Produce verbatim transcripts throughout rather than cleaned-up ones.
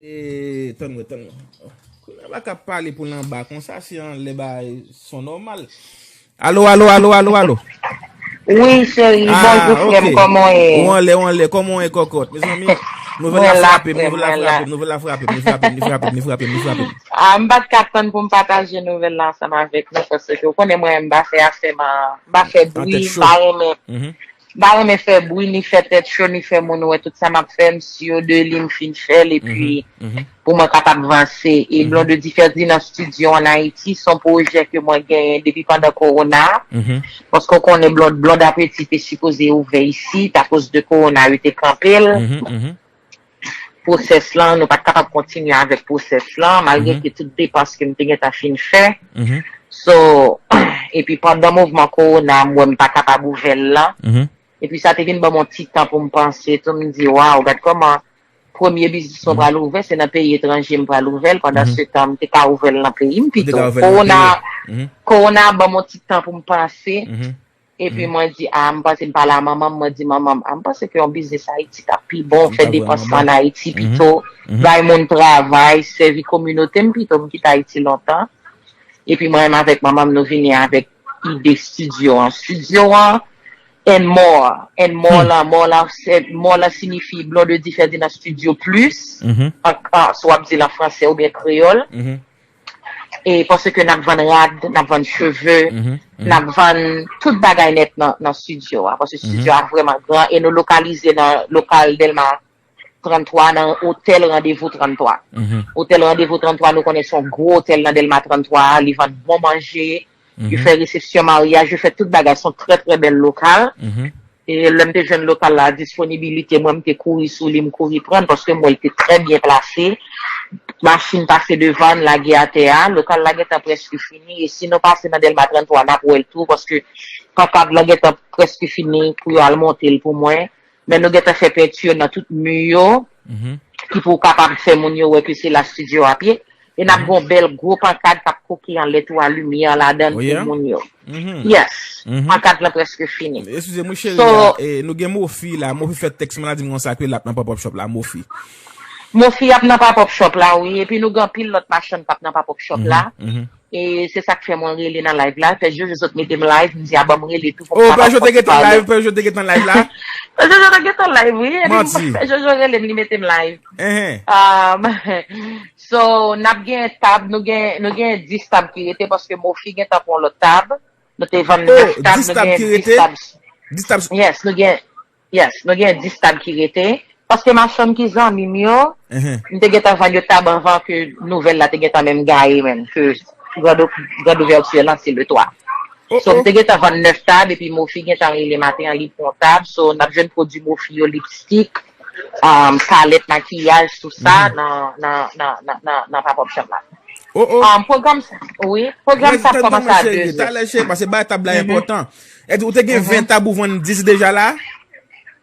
E, tann mwen, tann mwen. Kounye a pa ka pale pou l anba konsa, se anlè bay son nòmal. Alo, alo, alo, alo, alo. Wi, cheri, bonjou frè m, kòman w ye? Ou anlè, ou anlè, kòman w ye kòkòt? Mezanmi, nouvèl la frape m, nouvèl la frape m, nouvèl la frape m, li frape m, li frape m, li frape m, li frape m. Ah, m pa t ka tann pou m pataje nouvèl la ansanm avèk nou, paske ou konnen mwen, m pa fè afè, m pa fè bri, m pa renmen. M pa renmen fè bri, ni fè tèt cho, ni fè moun wè tout sa m ap fè, m sure de li, m fin fè l, epi pou mwen kapab vanse. E Blondedy Ferdinand Studio ann Ayiti, se yon pwojè ke mwen genyen depi pandan kowona. Paske w konnen Blonde, Blonde Apeti te sipoze ouvè isit, akoz de kowona, yo te kanpe l. Pwosès lan, nou pa t kapab kontinye avèk pwosès lan, malgre ke tout depans ke m te gentan fin fè. So, epi pandan mouvman kowona, m wè m pa kapab ouvè l lan. Epi sa te vin ban m yon ti tan pou m panse tou, m di, waw, gad kòman premye biznis mwen pral ouvè, se nan peyi etranje m pral ouvè l, pandan se tan m te ka ouvè l nan peyi m pito. Kowona, kowona ban m yon ti tan pou m panse. Epi mwen di, ah, m panse m pale a manman m, mwen di manman m, ah, m panse ke yon biznis Ayiti t ap pi bon, fè depans lan ann Ayiti pito, bay moun travay, sèvi kominote m pito, m kite Ayiti lontan. Epi mwen menm avèk manman m, nou vini avèk ide studio an. Studio an, and more, and more lan, more lan, se, more lan siyifi Blondedy Ferdinand Studio Plus, an, an, si w ap di l an fransè oubyen kreyòl. E paske n ap vann rad, n ap vann cheve, n ap vann tout bagay nèt nan, nan studio a. Paske studio a vrèman gran e nou lokalize nan lokal Dèlma tranntwa, nan otèl Randevou tranntwa. Otèl Randevou tranntwa, nou konnen se yon gwo otèl nan Dèlma tranntwa, li vann bon manje, yo fè resepsyon, maryaj, yo fè tout bagay, se yon trè, trè bèl lokal. E lè m te jwenn lokal la, disponibilite mwen, m te kouri sou li, m kouri pran l, paske m wè l te trè byen plase. Machin pase devan n, lage atè a, lokal la gentan prèske fini, e si nou pase nan Dèlma tranntwa, n ap wè l tou, paske pankad lan gentan prèske fini pou yo al monte l pou mwen. Men nou gentan fè penti nan tout mi yo, ki pou kapab fè moun yo wè ke se la studio ap ye. E n ap gen yon bèl gwo pankad k ap koke anlè tou a, limyè ladan l pou moun yo. Yes, pankad lan prèske fini. Eskize m wi cheri, nou gen Mofi la, Mofi fè tèks mwen la di m konsa ke l ap nan pop up shop la, Mofi. Mofi ap nan pop up shop la wi, epi nou gen anpil lòt machann k ap nan pop up shop la. E se sa k fè mwen rele nan live la. Pè Jojo sot mete m live, m di a ban m rele tou pou m kapab pran ti pale. Oh, Pè Jojo te gentan live, Pè Jojo te gentan live la? Pè Jojo te gentan live wi, epi Pè Jojo rele m, li mete m live. So, n ap gen tab, nou gen, nou gen dis tab ki rete paske Mofi gentan pran lòt tab. Nou te vann nèf tab, nou gen dis tab. Dis tab? Yes, nou gen Yes, nou gen dis tab ki rete. Paske machann ki zanmi m yo, m te gentan vann yo tab anvan ke nouvèl la te gentan menm gaye menm, ke grand, grand ouverture lan se le twa. So, m te gentan vann nèf tab, epi Mofi gentan rele maten an, li pran tab. So, n ap jwenn pwodui Mofi yo, lipstik, um, palèt makiyaj, tou sa, nan, nan, nan, nan, nan, nan pop up shop la. Um, pwogram sa, wi, pwogram sa ap kòmanse a de zè. Talè cheri, paske bay tab la enpòtan. Èske ou te gen ven tab ou vann dis deja la?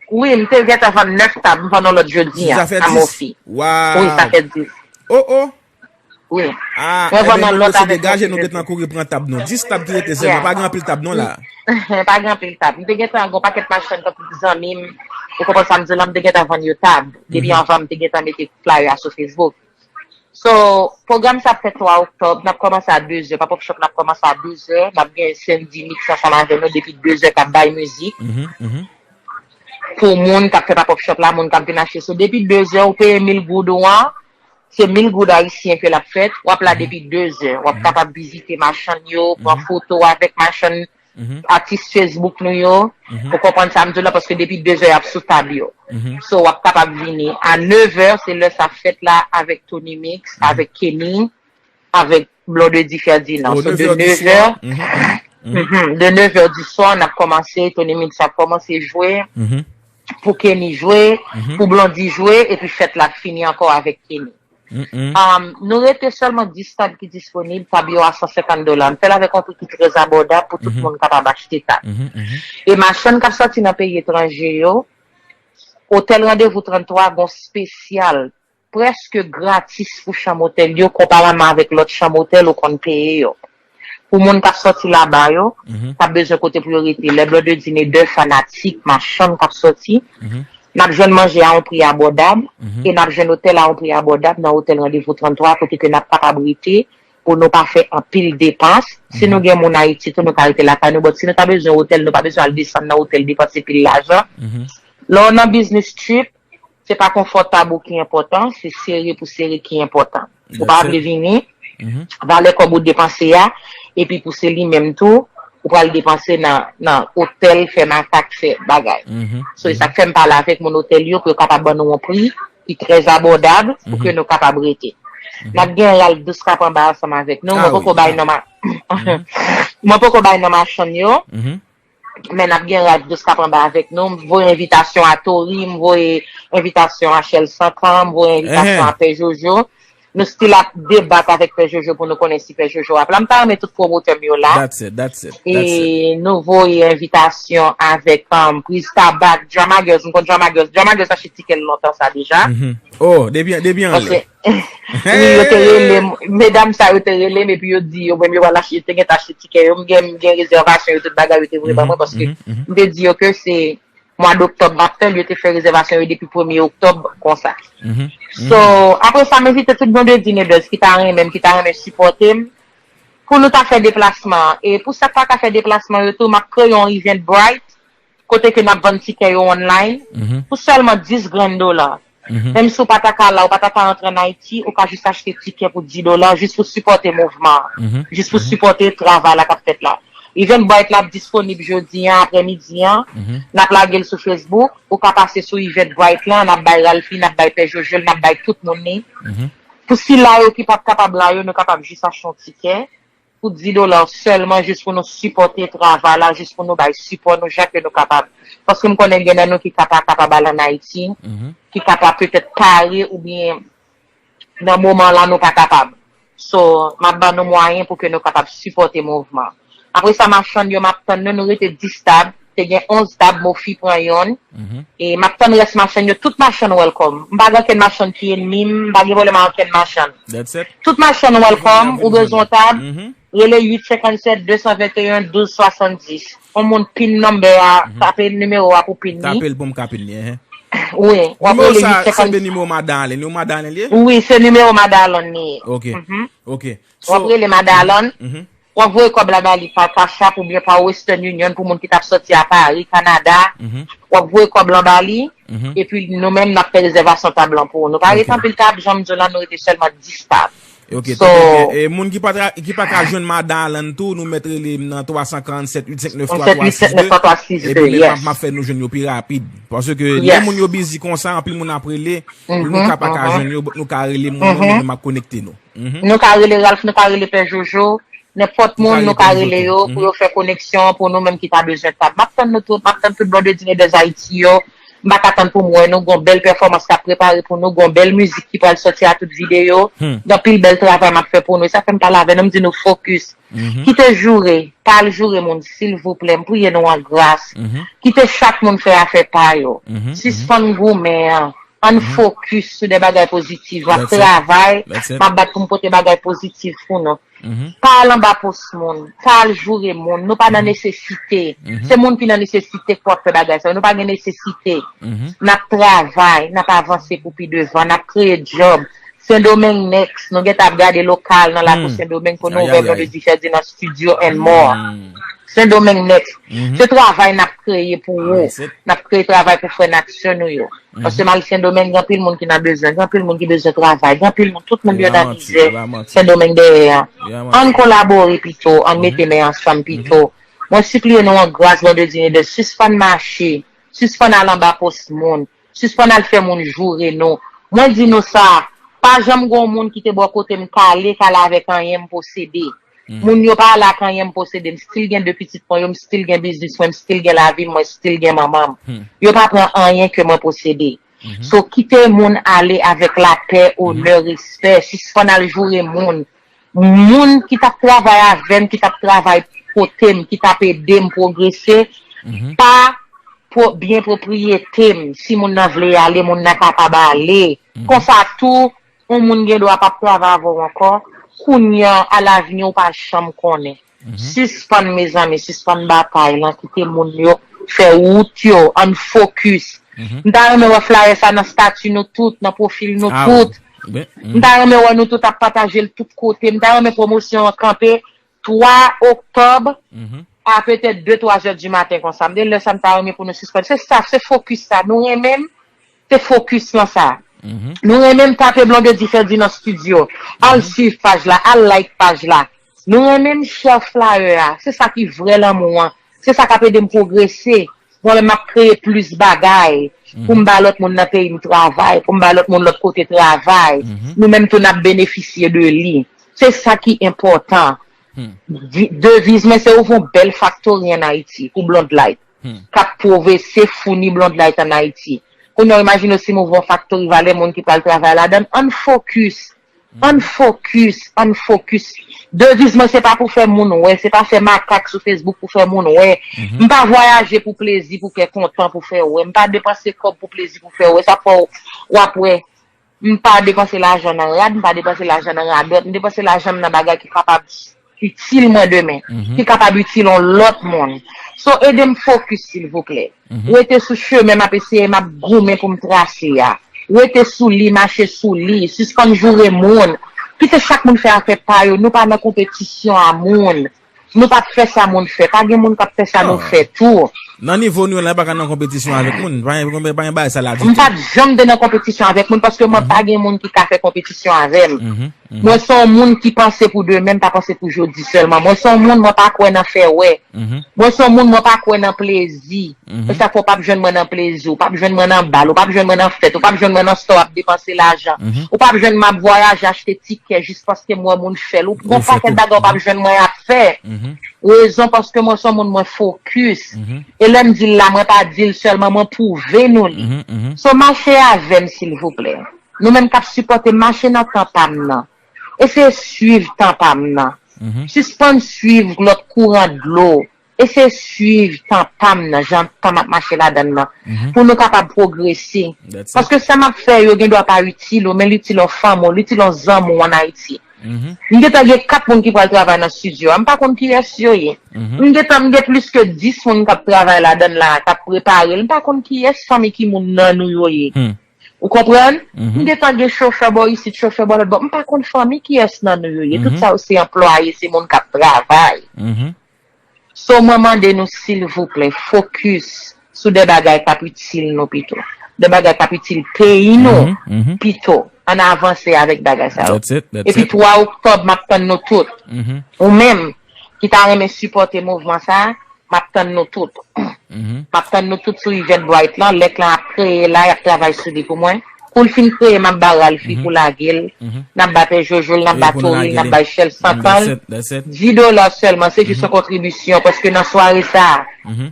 Wi, m te gentan vann nèf tab, m vann yon lòt jodi a, a Mofi. Wi, sa fè dis. Oh, oh. Wi. Ah, mwen vann yon lòt avèk Mofi. Degaje nou gentan kouri pran tab nou. Dis tab ki rete sèlman, pa gen anpil tab non la. Pa gen anpil tab. M te gentan gen yon pakèt machann tankou zanmi m. Ou konprann sa m di w la, m te gentan vann yo tab. Depi anvan m te gentan mete flyer a sou Facebook. So, pwogram sa ap fèt twa oktòb, n ap kòmanse a de zè, pop up shop la ap kòmanse a de zè, n ap gen Sandy Mix ansanm avè nou depi de zè k ap bay mizik. Pou moun k ap fè pop up shop la, moun k ap vin achte. So, depi de zè, ou peye mil goud ou an, se mil goud ayisyen ke l ap fèt, w ap la depi de zè, w ap kapab vizite machann yo, pran foto avèk machann atis Facebook nou yo, ou konprann sa m di w la, paske depi de zè y ap sou tab yo. So, w ap kapab vini a nèf è, se lè sa fèt la avèk Tony Mix, avèk Kenny, avèk Blondedy Ferdinand. So, de nèf è, de nèf è di swa, n ap kòmanse, Tony Mix ap kòmanse jwe, pou Kenny jwe, pou Blondy jwe, epi fèt la ap fini ankò avèk Kenny. Um, nou rete sèlman dis tab ki disponib, tab yo a san senkant dola. M fè l avèk yon pri ki trè abòdab pou tout moun kapab achte tab. E machann k ap sòti nan peyi etranje yo, Otèl Randevou tranntwa gon spesyal prèske gratis pou chanm otèl yo, konpareman avèk lòt chanm otèl ou konn peye yo. Pou moun k ap sòti laba yo, k ap bezwen kote pou yo rete, lè Blondedy ne de fanatik, machann k ap sòti, N ap jwenn manje a yon pri abòdab e n ap jwenn otèl a yon pri abòdab nan otèl Randevou trannntwa kote ke n ap kapab rete pou nou pa fè anpil depans. Si nou gen moun Ayiti tou, nou ka rete lakay nou, but si nou ta bezwen otèl, nou pa bezwen al desann nan otèl depanse pil lajan. Lè w nan business trip, se pa konfòtab ou ki enpòtan, se sere pou sere ki enpòtan. Ou pa vle vini, valè kòb ou depanse a, epi pou se li menm tou, ou pral depanse nan, nan otèl, fè makak, fè bagay. So, e sa k fè m pale avèk moun otèl yo pou yo kapab ban nou yon pri ki trè abòdab pou ke nou kapab rete. N ap gen Ralph Dous k ap anba ansanm avèk nou. Mwen poko bay non ma-, mwen poko bay non machann yo. Men n ap gen Ralph Dous k ap anba avèk nou. M voye envitasyon a Tori, m voye envitasyon a Shell Sankan, m voye envitasyon a Pè Jojo. Nou still ap debat avèk Pè Jojo pou nou konnen si Pè Jojo ap la. M ta renmen tout pwomotè m yo la. E nou voye envitasyon avèk um, Priz Tabak, Drama Girls. M konn Drama Girls. Drama Girls achte tikè l lontan sa deja. Oh, depi, depi anlè. Wi, yo te rele m. Medam sa yo te rele m epi yo di yo menm yo pral achte, yo te gentan achte tikè yo. M gen, m gen rezèvasyon yo, tout bagay yo te voye ban mwen paske m te di yo ke se mwa doktòb m ap fè l, yo te fè rezèvasyon yo depi premye oktòb konsa. So, apre sa, m envite tout Blondedy Neighbors ki ta renmen m, ki ta renmen sipòte m, pou nou ta fè deplasman an. E pou sa k pa ka fè deplasman yo tou, m ap kreye yon Eventbrite, kote ke n ap vann tikè yo online, pou sèlman dis grenn dola. Menm si w pa ta ka la, ou pa ta ka rantre ann Ayiti, ou ka jis achte tikè pou dis dola, jis pou sipòte mouvman an, jis pou sipòte travay la k ap fèt la. Eventbrite la ap disponib jodi an, aprèmidi an, n ap lage l sou Facebook, ou ka pase sou Eventbrite lan, n ap bay Ralphie, n ap bay Pè Jojo l, n ap bay tout moun li. Pou sila yo ki p ap kapab la yo, nou kapab jis achte yon tikè pou dis dola sèlman jis pou nou sipòte travay la, jis pou nou bay sipò nou jan ke nou kapab. Paske m konnen gen nan nou ki ka pa kapab al ann Ayiti, ki ka pa petèt pare oubyen nan moman la nou pa kapab. So, m ap ban nou mwayen pou ke nou kapab sipòte mouvman. Apre sa, machann yo, m ap tann nou, nou rete dis tab, te gen onz tab, Mofi pran yonn. E m ap tann rès machann yo, tout machann welcome. M pa gen okenn machann ki enmi m, m pa gen pwoblèm ak okenn machann. Tout machann welcome, ou bezwen yon tab, rele uit senkannsèt de san venteyen douz swasanndis. Yon moun pin number a, tape nimewo a pou pin li. Tape l pou m ka pin li, enhen. Wi, w ap rele uit senkannsèt. Nimewo sa, se de nimewo Madan Allen, nimewo Madan Allen li ye? Wi, se nimewo Madan Allen li ye. Ok, ok. W ap rele Madan Allen. W ap voye kòb la ba li pa Cash App oubyen pa Western Union pou moun ki t ap sòti a Paris, Canada. W ap voye kòb lan ba li, epi nou menm n ap fè rezèvasyon tab lan pou ou. Nou pa rete anpil tab, jan m di w la, nou rete sèlman dis tab. Ok, trè byen. E moun ki pa tra, ki pa ka jwenn Madan Allen tou, nou mèt rele m nan twa san karannsèt uit senk nèf twa twa sis de. Epi m ap, m ap fè nou jwenn yo pi rapid. Paske lè moun yo busy konsa, anpil moun ap rele, nou ka pa ka jwenn yo, but nou ka rele moun, nou menm m ap konekte nou. Nou ka rele Ralph, nou ka rele Pè Jojo, nenpòt moun nou ka rele yo pou yo fè koneksyon pou nou menm ki ta bezwen tab. M ap tann nou tout, m ap tann tout Blondedy Neighbors Haïti yo. M pa ka tann pou m wè nou, gon bèl pèfòmans k ap prepare pou nou, gon bèl mizik ki pral sòti a tout videyo, gen anpil bèl travay m ap fè pou nou. E sa fè m pale avè nou, m di nou focus. Kite joure, pa al joure moun, silvouplè, m priye nou an gras. Kite chak moun fè afè pa yo. Sispann goumen an. Ann focus sou de bagay pozitif. M ap travay, m ap bat pou m pote bagay pozitif pou nou. Pa al anba pòs moun, pa al joure moun. Nou pa nan nesesite. Se moun ki nan nesesite k pou ap fè bagay sa yo. Nou pa gen nesesite. N ap travay, n ap avanse pou pi devan, n ap kreye djòb. Sendomeng Next, nou gentan ap gade lokal nan lakou Sendomeng pou nou ouvè Blondedy Ferdinand Studio and more. Sendomeng Next. Se travay n ap kreye pou ou. N ap kreye travay pou frè n ak sè nou yo. Paske m al Sendomeng, gen anpil moun ki nan bezwen, gen anpil moun ki bezwen travay, gen anpil moun, tout moun yo nan mizè Sendomeng dèyè a. Ann kolabore pito, ann mete men ansanm pito. Mwen sipliye nou an gras, Blondedy Neighbors, sispann mache, sispann al anba pòs moun, sispann al fè moun joure nou. Mwen di nou sa, pa janm gon moun ki te bò kote m k ale, k ale avèk anyen m posede. Moun yo pa ale ak anyen m posede. M still gen de pitit mwen yo, m still gen biznis mwen, m still gen lavi m, mwen still gen manman m. Yo pa pran anyen ke mwen posede. So, kite moun ale avèk lapè, onè, respè. Sispann al joure moun. Moun ki t ap travay avè m, ki t ap travay kote m, ki t ap ede m pwogrese, pa byen pwopriyete m. Si moun nan vle ale, moun nan kapab ale. Konsa tou, yon moun gen dwa p ap travay avè w ankò. Kounye a, alavni, ou pa janm konnen. Sispann, mezanmi, sispann batay lan, kite moun yo fè wout yo, ann focus. M ta renmen wè flyer sa nan stati nou tout, nan pwofil nou tout. M ta renmen wè nou tout ap pataje l tout kote. M ta renmen pwomosyon an kanpe twa oktòb a petèt de, twa zè di maten konsa. M di lè sa m ta renmen pou nou sispann. Se sa, se fokis sa. Nou renmen m, se fokis lan sa. Nou renmen m tape Blondedy Ferdy nan estidyo. Al swiv paj la, al like paj la. Nou renmen m share flyer a. Se sa ki vrè lanmou an. Se sa k ap ede m pwogrese. Mwen menm m ap kreye plis bagay pou m ba lòt moun nan peyi m travay, pou m ba lòt moun lòt kote travay. Nou menm tou n ap benefisye de li. Se sa ki enpòtan. Di- Deviz mwen se ouvri yon bèl faktori ann Ayiti pou Blonde Light k ap pwovese founi Blonde Light ann Ayiti. Kounye a w imajine w si m ouvri yon faktori valè moun ki pral travay ladan l. Ann fokis. Ann fokis, ann fokis. Deviz mwen se pa pou fè moun wè, se pa fè makak sou Facebook pou fè moun wè. M pa vwayaje pou plezi, pou kè kontan, pou fè wè. M pa depanse kòb pou plezi, pou fè wè. Sa fè w ap wè. M pa depanse lajan nan rad, m pa depanse lajan nan radòt, m depanse lajan m nan bagay ki kapab itil mwen demen, ki kapab itil yon lòt moun. So, ede m fokis, silvouplè. Rete sou chemen m ap eseye, m ap goumen pou m trase a. Rete sou li, mache sou li, sispann joure moun. Kite chak moun fè afè pa yo, nou pa nan konpetisyon a moun. Nou p ap fè sa moun fè, pa gen moun k ap fè sa nou fè tou. Nan nivo nou la, pa ka nan konpetisyon avèk moun. Pa gen, pa gen bagay sa la ditou. M p ap janm te nan konpetisyon avèk moun paske mwen pa gen moun ki ka fè konpetisyon avè m. Mwen se yon moun ki panse pou demen, m pa panse pou jodi sèlman. Mwen se yon moun, mwen pa kwè nan fè wè. Mwen se yon moun, mwen pa kwè nan plezi. E sa fè w p ap jwenn mwen nan plezi, ou p ap jwenn mwen nan bal, ou p ap jwenn mwen nan fèt, ou p ap jwenn mwen nan sa w ap depanse lajan. Ou p ap jwenn m ap vwayaje achte tikè jis paske m wè moun fè l. Ou gon pakèt bagay ou p ap jwenn mwen ap fè. Rezon paske mwen se yon moun mwen fokis. E lè m di l la, mwen pa di l sèlman, mwen pwouve nou li. So mache avè m silvouplè. Nou menm k ap sipòte m, mache nan tan pa m nan. Eseye swiv tan pa m nan. Sispann swiv lòt kouran dlo. Eseye swiv tan pa m nan, jan tan m ap mache ladan l nan. Pou nou kapab pwogrese. Paske sa m ap fè yo gen dwa pa itil ou, men l itil yon fanmi w, l itil yon zanmi w ann Ayiti. M gentan gen kat moun ki pral travay nan estidyo a. M pa konn kiyès yo ye. M gentan m gen plis ke dis moun k ap travay ladan l la, k ap prepare l. M pa konn kiyès fanmi ki moun nan nou yo ye. Ou konprann? M gentan gen chofè bò isit, chofè bò lòt bò. M pa konn fanmi kiyès nan nou yo ye. Tout sa yo se anplwaye, se moun k ap travay. So mwen mande nou silvouplè, fokis sou de bagay k ap itil nou pito. De bagay k ap itil peyi nou pito. Ann avanse avèk bagay sa yo. Epi twa oktòb, m ap tann nou tout. Ou menm ki ta renmen sipòte mouvman sa a, m ap tann nou tout. M ap tann nou tout sou event Bright lan. Lèk lan ap kreye la, y ap travay sou li pou mwen. Kou l fin kreye, m ap ba Ralphy pou lage l. N ap ba Pè Jojo l, n ap ba Tori l, n ap bay Shell Santan l. Dis dola sèlman, se jis yon kontribisyon, paske nan sware sa a,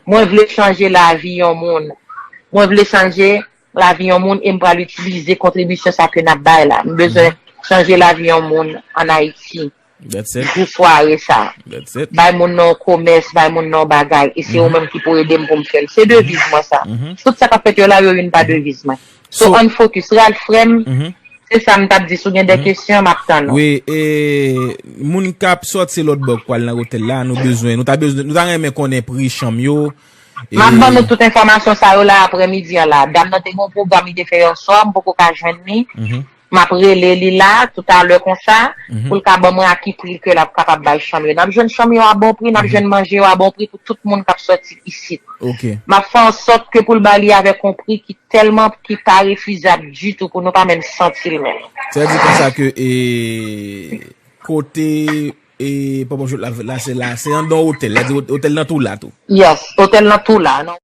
mwen vle chanje lavi yon moun. Mwen vle chanje lavi yon moun e m pral itilize kontribisyon sa ke n ap bay la. M bezwen chanje lavi yon moun ann Ayiti. Jou sware sa. Bay moun nan yon komès, bay moun nan yon bagay. E se ou menm ki pou ede m pou m fè l. Se deviz mwen sa. Tout sa k ap fèt yo la, yo youn pa deviz mwen. So, ann fokis. Ralph, frè m, se sa m t ap di. Si w gen de kesyon, m ap tann ou. Wi, e, moun k ap sòti lòt bò k pral nan otèl la, nou bezwen, nou ta bezwen, nou ta renmen konnen pri chanm yo. M ap ban nou tout enfòmasyon sa yo la aprèmidi an la. Dam nan te gen yon pwogram li te fè yè swa, m poko ka jwenn li. M ap rele li la, toutalè konsa, pou l ka ban mwen a ki pri ke l ap kapab bay chanm yo. N ap jwenn chanm yo a bon pri, n ap jwenn manje yo a bon pri pou tout moun k ap sòti isit. M ap fè an sòt ke pou l ba li avèk yon pri ki tèlman, ki pa refizab ditou pou nou pa menm santi l menm. Sa vle di konsa ke, e, kote, e, Pòpòjwèt la, la, se la, se anndan otèl, la, di otèl nan tou la tou. Yes, otèl nan tou la, non.